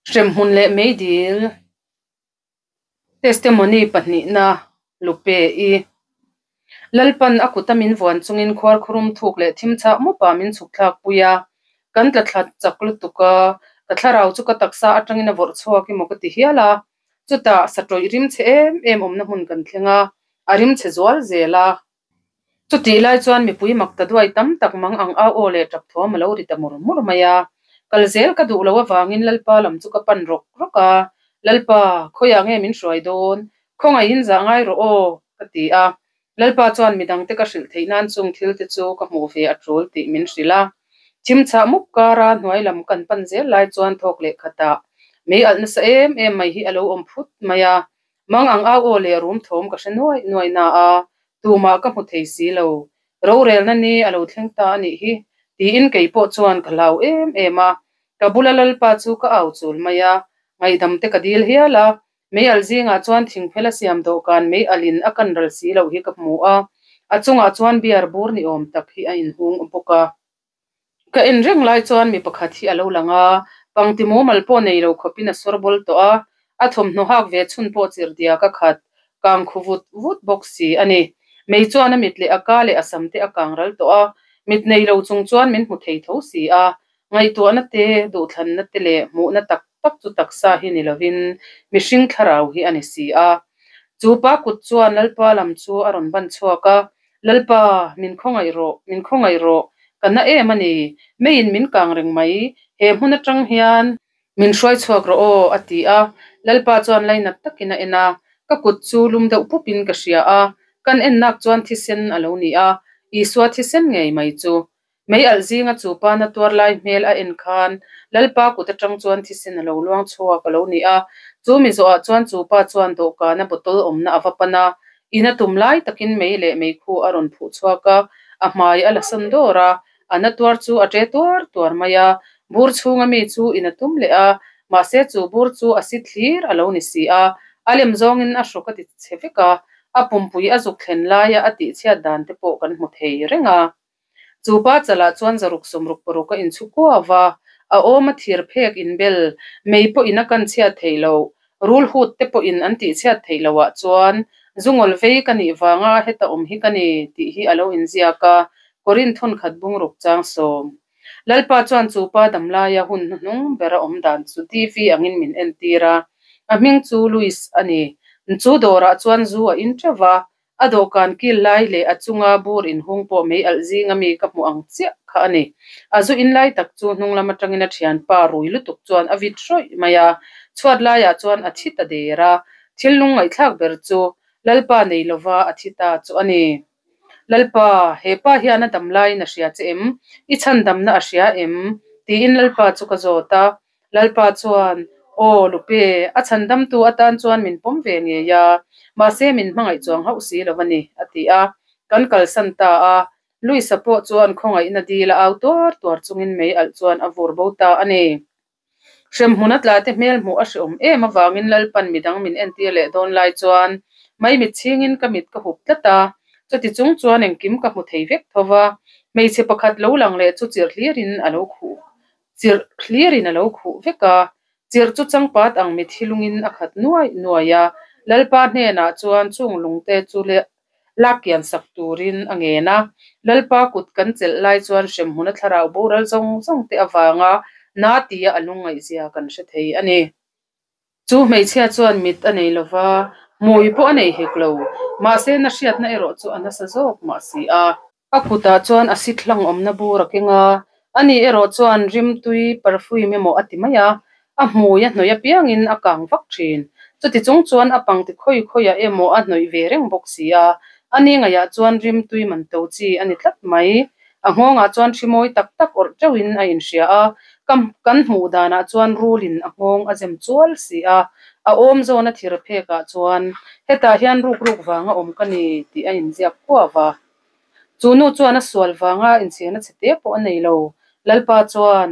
Hremhmun leh meidil Testimony pahnihna Lupe i Lalpan a kuta min vuan chungin khuarkhurum thuk leh thim chhah mawpah min chhuk thlak pui a, kan tla thla chak lutuk a, ka thlarau chu ka taksa atangin a vawrh chhuak emaw ka ti hial a, chutah satawih rim chhe em em awmna hmun kan thleng a, a rim chhe zual zel a. Chutih lai chuan mipui mak ta duai tam tak mang ang au aw leh tap thuam a lo ri ta mur mur mai a. Kal zel ka duh loh avangin Lalpa lam chu ka pan rawk rawk a, Lalpa, khawiah nge min hruai dawn? Khawngaihin zah ngai rawh aw, ka ti a. Lalpa chuan midangte ka hrilh theih nan chung thil te chu ka hmuh ve a tul tih min hrilh a. Thim chhah mup kara hnuai lam kan pan zel lai chuan thawk leh khatah mei alh nasa em em mai hi a lo awm phut mai a. Mang ang au aw leh rum thawm ka hre nuaih nuaih na a, tumah ka hmu thei si lo. Rorelna ni a lo thleng ta a nih hi, tiin kei pawh chuan ka hlau em em a. Ka bula Lalpa chu ka au chul mai a, ngaihdam te ka dil hial a. Mei alh zingah chuan thingphel a siam dawhkan mei alhin a kan ral si loh hi ka hmu a, a chungah chuan beer bur ni awm tak hi a inhung bawk a. Ka en reng lai chuan mi pakhat hi a lo lang a, pangti mumal pawh nei lo khawpin a sawr bawl tawh a, a thawmhnaw hak ve chhun pawh chirh diak a khat, kang khu vut vut bawk si a ni. Mei chuan a mit leh a ka leh a sam te a kang ral tawh a, mit nei lo chung chuan min hmu thei tho si a, ngaihtuahna te, duhthlanna te leh hmuhna tak tak chu taksa hi ni lovin mihring thlarau hi a ni si a. Chu pa kut chuan Lalpa lam chu a rawn ban chhuak a, Lalpa, min khawngaih rawh, min khawngaih rawh, ka na em a ni, meiin min kang reng mai, he hmun atang hian min hruai chhuak rawh aw, a ti a. Lalpa chuan lainat takin a en a, ka kut chu lum deuh pupin ka hria a, kan ennak chuan thisen a lo ni a, Isua thisen ngei mai chu. Mei alh zinga chu pa na tuar lai hmel a en khan Lalpa kut atang chuan thisen a lo luang chhuak a lo ni a. Chu mi zawhah chuan chu pa chuan dawhkana bottle awmna a va pan a, in a tum lai takin mei leh meikhu a rawn phuh chhuak a, a hmai a la sawn dawr a, a na tuar chu a ṭe tuar tuar mai a. Bur chhunga mi chu in a tum leh a, mahse chu bur chu a si thlir a lo ni si a, a lem zawngin a hrawk a ti chhe vek a, a pumpui a zuk thlen laia a tihchhiat dan te pawh kan hmu thei reng a. Chu pa chalah chuan zaruk sawmruk paruk a inchhu kuau va, a awm a thir phek inbel, mei pawhin a kan chhiat theih loh, rul hut te pawhin an tih chhiat theih lohah chuan zungawl vei ka nih vanga heta awm hi ka ni tih hi a lo inziak a, Korin thawnkhat bungruk chang sawm. Lalpa chuan chu pa damlaia hun hnuhnung bera awm dan chu TV angin min entir a, a hming chu Louis a ni. Chu dawrah chuan zu a in teuh va, A dawhkan kil lai leh a chunga bur inhung pawh mei alh zinga mi ka hmuh ang chiah kha a ni. A zu in lai tak chu hnung lam atangin a thianpa rui lutuk chuan a vit hrawih mai a, chhuat laiah chuan a thi ta der a. Thil lung ngaihthlak ber chu Lalpa nei lova a thi ta chu a ni. Lalpa, he pa hian a dam laiin a hria che em? I chhandamna a hria em? tiin Lalpa chu ka zawt a. Lalpa chuan, Aw, Lupe, a chhandamtu atan chuan min pawm ve ngei a, mahse min hmangaih chuang hauh si lo a ni, a ti a. Kan kalsan ta a, Luisa pawh chuan khawngaihna dil a au tuar tuar chungin mei alh chuan a vur bo ta a ni. Hremhmun a tlate hmel hmuh a hreawm em avangin Lalpan midang min entir leh dawn lai chuan maimit chhingin ka mit ka hup tlat a, chuti chung chuan engkim ka hmu thei vek tho va, hmeichhe pakhat lo lang leh chu chirh hlirin a lo khuh Chirh hlirin a lo khuh vek a, chirh chu changpat ang mithi lungin a khat nuaih nuaih a, Lalpa hnenah chuan chung lungte chu lak kian sak turin a ngen a. Lalpa kut kan chelh lai chuan hremhmun a thlarau boral zawng zawng te avanga na tia a lungngaihzia kan hre thei a ni. Chu hmeichhia chuan mit a nei lova, hmui pawh a nei hek lo, mahse na hriatna erawh chu a nasa zawk mah si a. A kutah chuan a sit hlang awmna bur a keng a, ani erawh chuan rimtui perfume emaw a ti mai a, a hmui a hnawih apiangin a kang vak thin. Chuti chung chuan a pangti khawi khawiah emaw a hnawih ve reng bawk si a, ani ngaihah chuan rimtui man to chi a ni tlat mai. A nghawngah chuan thi mawi tak tak awrh teuhin a inhria a, ka kan hmuh danah chuan rulin a nghawng a zem chual si a, a awm zawna thir phekah chuan hetah hian ruk ruk vanga awm ka ni tih a inziak kuau a. Chu nu chuan a sual vanga inchhirna chhe te pawh a nei lo. Lalpa chuan,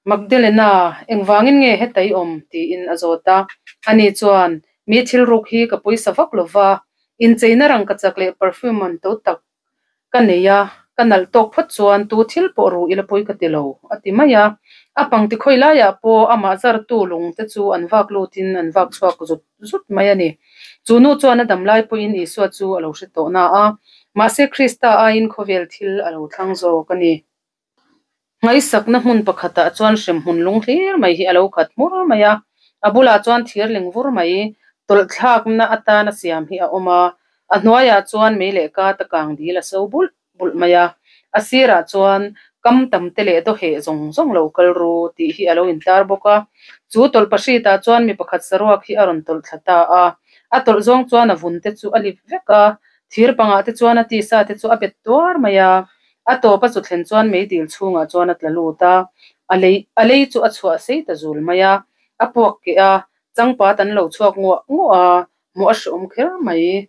Magdalena, engvangin nge heta i awm? tiin a zawt a. Ani chuan, Mi thil ruk hi ka pawisa vak lo va, incheina rangkachak leh perfume man to tak ka nei a, Ka nalh tawk phawt chuan tu thil pawh ru ila pawi ka ti lo, a ti mai a. A pangti khawi laiah pawh amah zartu lung te chu an vak lutin an vak chhuak zut zut mai a ni. Chu nu chuan a dam lai pawhin Isua chu a lo hre tawh na a, mahse Krista aiin khawvel thil a lo thlang zawk a ni. Ngaihsakna hmun pakhatah chuan hremhmun lung hlir mai hi a lo khat hmur mai a, a bulah chuan thirling vur mai tawlhthlakna atana siam hi a awm a, a hnuaiah chuan mei leh kata kang dil a so bulh bulh mai a, a sirah chuan kam tam te leh dawheh zawng zawng lo kal ru tih hi a lo intar bawk a. Chu tawlhpahritah chuan mi pakhat saruak hi a rawn tawlh thla ta a, a tawlh zawng chuan a vun te chu a lip vek a, thir pangah te chuan a tisa te chu a bet tuar mai a. A tawp a chu thlen chuan meidil chhungah chuan a tla lut a, a lei a lei chu a chhuah sei ta zul mai a, a puak keh a, changpat an lo chhuak nguah nguah a, hmuh a hreawm kher mai.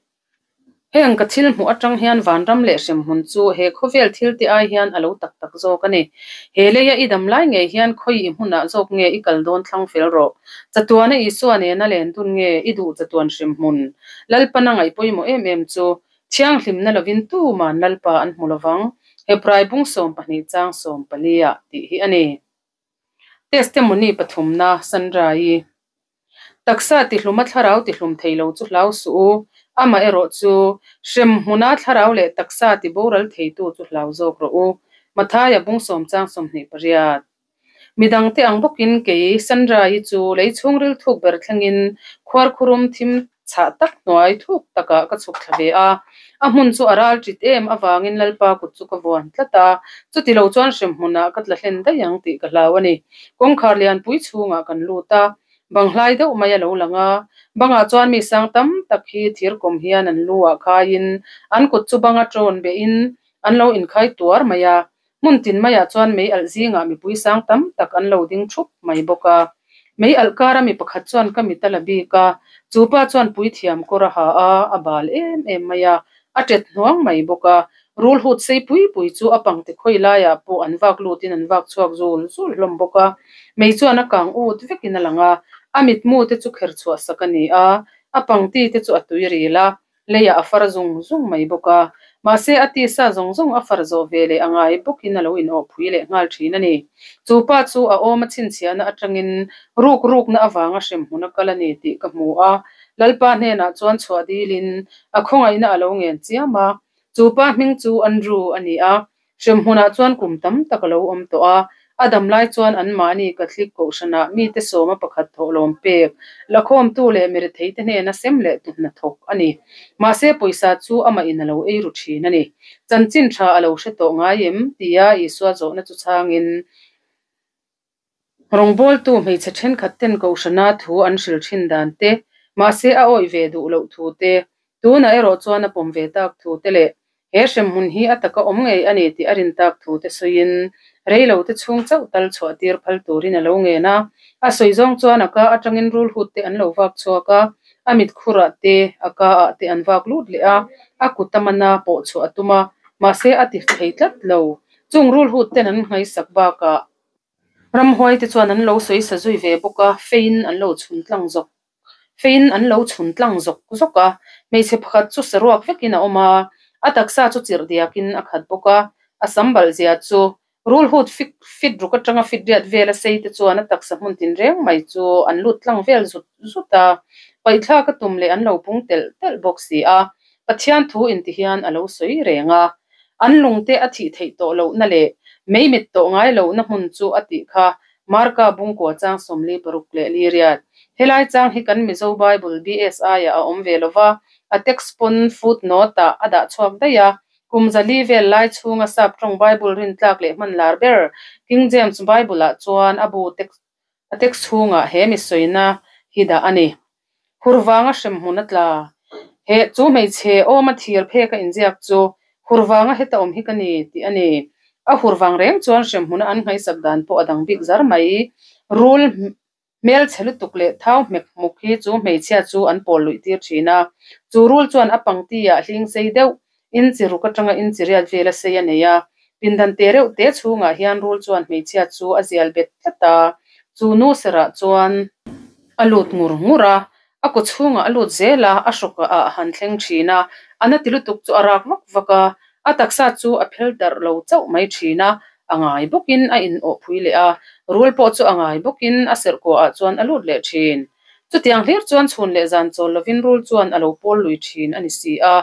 Heng ka thil hmuh atang hian vanram leh hremhmun chu he khawvel thil te ai hian a lo tak tak zawk a ni. He leia i dam lai ngei hian khawi i hmunah zawk nge i kal dawn thlang fel rawh. Chatuana Isua nena len dun nge i duh chatuan hremhmun? Lalpana ngaih pawimawh em em chu Thianghlimna lovin tuman Lalpa an hmu lovang, Hebrai bung 12 chang 14 ah tih hi a ni. Testimony pathumna, Sandra-i. Taksa tihluma thlarau tihlum thei lo chu hlau suh u, amah erawh chu hremhmuna thlarau leh taksa tiboral theitu chu hlau zawk rawh u, Mathaia bung sawm chang 28. Midangte ang bawkin kei Sandra-i chu lei chhungril thuk ber thlengin khuarkhurum thim chhah tak hnuai thuk takah ka chhuk thla ve a. A hmun chu a ral ṭit em avangin Lalpa kut chu ka vuan tlat a, chuti lo chuan hremhmunah ka tla hlen daih ang tih ka hlau a ni. Kawngkhar lianpui chhungah kan lut a, bang hlai deuh mai a lo lang a. Bangah chuan mi sang tam tak hi thirkawm hian an lu ah khaiin an kut chu banga ṭawn behin an lo inkhai tuar mai a. Hmun tin maiah chuan mei alh zingah mipui sang tam tak an lo ding thup mai bawk a. Mei alh kara mi pakhat chuan ka mit a la bik a, chu pa chuan puithiam kawr a ha a, a bal em em mai a, a tet hnuang mai bawk a. Rul hut sei pui pui chu a pangte khawi laiah pawh an vak lutin an vak chhuak zul zul hlawm bawk a. Mei chuan a kang ut vekin a lang a, a mitmu te chu kher chhuah sak a ni a, a pangti te chu a tui ril a, Leiah a far zung zung mai bawk a, mahse a tisa zawng zawng a far zawh ve leh a ngai bawkin a lo inawhpui leh nghal thin a ni. Chu pa chu a awm a chhinchhiahna atangin ruk rukna avanga hremhmun a kal a ni tih ka hmu a, Lalpa hnenah chuan chhuah dilin a khawngaihna a lo ngen chiam a. Chu pa hming chu Andrew a ni a, Hremhmunah chuan kum tam tak a lo awm tawh a, a dam lai chuan anmahni Catholic Kohhranah mite sawma pakhat thawhlawm pek, lakhawmtu leh miretheite hnena sem leh tu hnathawk a ni. Mahse pawisa chu amahin a lo ei ru thin a ni. Chanchin tha a lo hre tawh ngai em? tia Isua zawhna chu chhangin, Rawngbawltu hmeichhe thenkhat ten Kohhrana thu an hril thin dan te, mahse a awih ve duh loh thu te, tunah erawh chuan a pawm ve tak thu te leh he hremhmun hi a taka awm ngei a ni tih a rin tak thu te sawiin reilo te chhung chauh tal chhuah tir phal turin a lo ngen a. A sawi zawng chuan a ka atangin rulhut te an lo vak chhuak a, a mit khurah te, a ka ah te an vak lut leh a, a kut a mana pawh chhuah a tum a, mahse a ti thei tlat lo. Chung rulhut ten an nghaisak bakah Ramhuai te chuan an lo sawi sa zui ve bawk a, feiin an lo chhun tlang zawk feiin an lo chhun tlang zawk zawk a. Hmeichhe pakhat chu saruak vekin a awm a, a taksa chu chirh diakin a khat bawk a, a sam balh zia chu rulhut fit fit ruk atanga fit riat vel a sei te chuan a taksa hmun tin reng mai chu an lut tlang vel zut zut a, paihthlak a tum leh an lo pung telh telh bawk si a, Pathian thu inti hian a lo sawi reng a. An lungte a thih theih tawh lohna leh mei mit tawh ngai lohna hmun chu a tih kha Marka Bungkua chang 46 leh li riat. Helai chang hi kan Mizo Bible BSI-ah a awm ve lo va, a text pawn footnote-ah a dah chhuak daih a. Kum zali vel lai chhunga sap tawng Bible rintlak leh hman lar ber King James Bible-ah chuan a bu text a text chhungah he mi sawina hi dah a ni. Hur vanga hremhmun a tla. He chu hmeichhe awma thir phek a inziak chu hur vanga heta awm hi ka ni tih a ni. A hur vang reng chuan hremhmuna an nghaihsak dan pawh a dang bik zar mai. Rul hmelchhe lutuk leh thau hmek hmuk hi chu hmeichhia chu an pawl luih tir thin a. Chu rul chuan a pangti ah hling sei deuh inchi ruk atanga inchi riat vel a sei a nei a. Pindan te reuh te chhungah hian rul chuan hmeichhia chu a zial bet tlat a, chu nu serah chuan a lut ngur ngur a, a kaw chhungah a lut zel a, a hrawkah a han thleng thin a, a na ti lutuk chu a rak vak vak a, A taksa chu a phel darh lo chauh mai thin a, a ngai bawkin a in awh phui leh a, rul pawh chu a ngai bawkin a serh kuahah chuan a lut leh thin. Chutiang hlir chuan chhun leh zan chawl lovin rul chuan a lo pawl lui thin a ni si a,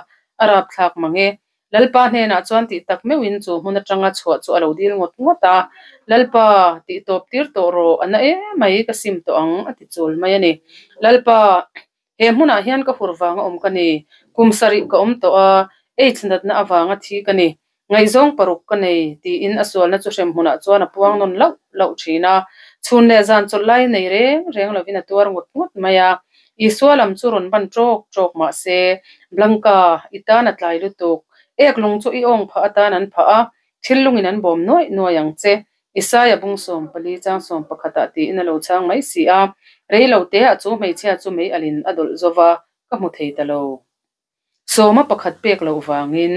a rapthlak mang e. Lalpa hnenah chuan tih tak meuhin chu hmun atanga chhuah chu a lo dil ngawt ngawt a, Lalpa, tih tawp tir tawh rawh, a na emai, ka sim tawh ang, a ti chul mai a ni. Lalpa, he hmunah hian ka hur vanga awm ka ni, kum sarih ka awm tawh a, AIDS natna avanga thi ka ni, ngaihzawng paruk ka nei, tiin a sualna chu hrem hmunah chuan a puang nawn lauh lauh thin a. Chhun leh zan chawlh lai nei reng reng lovin a tuar ngawt ngawt mai a. Isua lam chu rawn ban ṭawk ṭawk mah se, Blanca, i tan a tlai lutuk. Ek lung chu i awng phah atan an phah a, thil lungin an bawm nuaih nuaih ang che. Isaia bung 14 chang 11 ah tiin a lo chhang mai si a. Rei lo teah chu hmeichhia chu mei alin a dawlh zo va, ka hmu thei ta lo. Sawma pakhat pek loh vangin.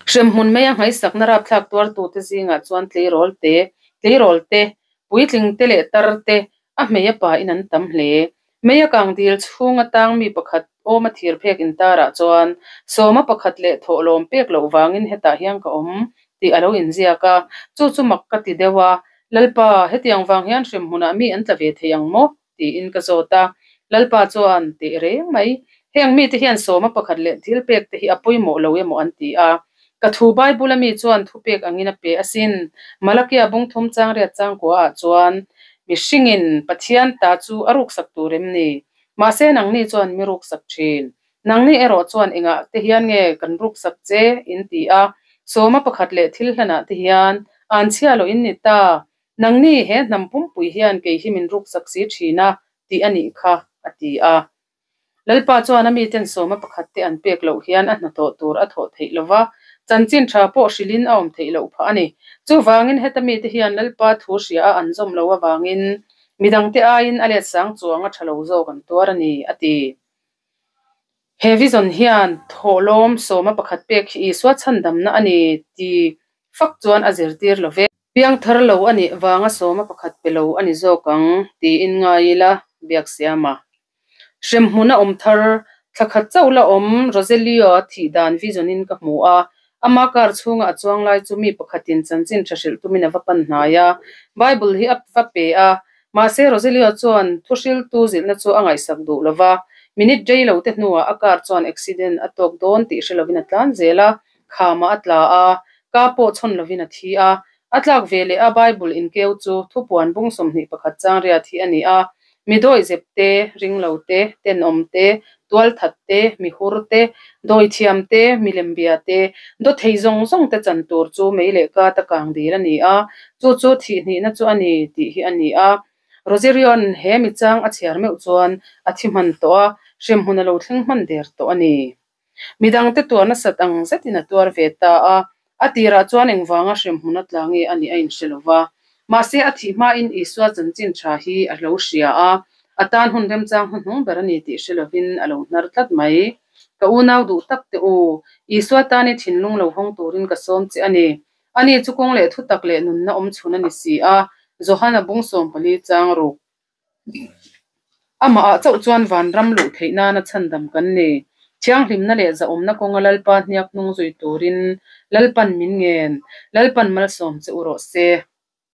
Hremhmun mai a nghaisakna rapthlak tuartute zingah chuan tleirawl te, tleirawl te, puitling te leh tar te a hmei a pa in an tam hle. Mei a kang dil chhung atang mi pakhat awm a thir phek intarah chuan sawma pakhat leh thawhlawm pek loh vangin hetah hian ka awm tih a lo inziak a, chu chu mak ka ti deuh a, Lalpa, hetiang vang hian hremhmunah mi an tla ve thei ang maw? Tiin ka zawt a. Lalpa chuan, Teh reng mai. Heng mite hian sawma pakhat leh thil pek te hi a pawimawh lo emaw an ti a. Ka thu Bible a mi chuan thupek angin a pe asin. Malakia bung thum chang riat chang kua ah chuan, Mihringin Pathian ta chu a ruksak tur em ni? Mahse nangni chuan mi ruksak thin. Nangni erawh chuan engah te hian nge kan ruksak che? in ti a. Sawma pakhat leh thil hlanah te hian anchhia lo in ni ta. Nangni he hnam pumpui hian kei hi min ruksak si thin a, tih a nih kha, a ti a. Lalpa chuan a miten sawma pakhat te an pek loh hian a hnathawh tur a thawh theih lo va, chanchin tha pawh hrilhin a awm theih loh phah a ni. Chuvangin heta mite hian Lalpa thu hria a an zawm loh avangin midangte aiin a let sang chuang a tha lo zawk an tuar a ni, a ti. He vision hian thawhlawm sawma pakhat pek hi Isua chhandamna a ni ti fak chuan a zirtir lo ve. Piangthar lo a nih vanga sawma pakhat pe lo a ni zawk ang tiin ngai ila Biaksiama. Hremhmun a awm thar, thla khat chauh la awm Roselio thih dan vision in ka hmu a, ama car chhunga a chuang lai chu mi pakhatin chanchin tha hrilh tumin a va pan hnai a, Bible hi a va pe a, Mahse, Rogelio chuan thuhriltu zilhna chu a ngaihsak duh lo va, minute rei lo te hnuah a car chuan accident a tawk dawn tih hre lovin a tlan zel a, khamah a tla a, ka pawh chhawn lovin a thi a. A tlak ve leh a Bible inkeu chu thupuan bung 21 chang riat hi a ni a, Mi dawihzep te, ringlo te, tenawm te, tualthat te, mi hur te, dawithiam te, milembia te, dawthei zawng zawng te chan tur chu mei leh kata kang dil a ni a, chu chu thihhnihna chu a ni tih hi a ni a. Roserion he mi chang a chhiar meuh chuan a thi hman tawh a, hremhmun a lo thleng hman der tawh a ni. Midangte tuar nasat ang zetin a tuar ve ta a, a tirah chuan engvanga hremhmun a tla nge a nih a inhre lo va. Mahse, a thih hmain Isua chanchin tha hi a lo hria a, a tan hun remchang hnuhnung ber a ni tih hre lovin a lo hnar tlat mai. Ka unau duh tak te u, Isua tan i thinlung lo hawng turin ka sawm che a ni. Ani chu kawng leh thutak leh nunna awm chhun a ni si a, Johana bung 14 chang ruk. Amah ah chauh chuan vanram luh theih nana chhandam kan ni. Thianghlimna leh zahawmna kawnga Lalpa hniak hnung zui turin Lalpan min ngen. Lalpan malsawm che u rawh se.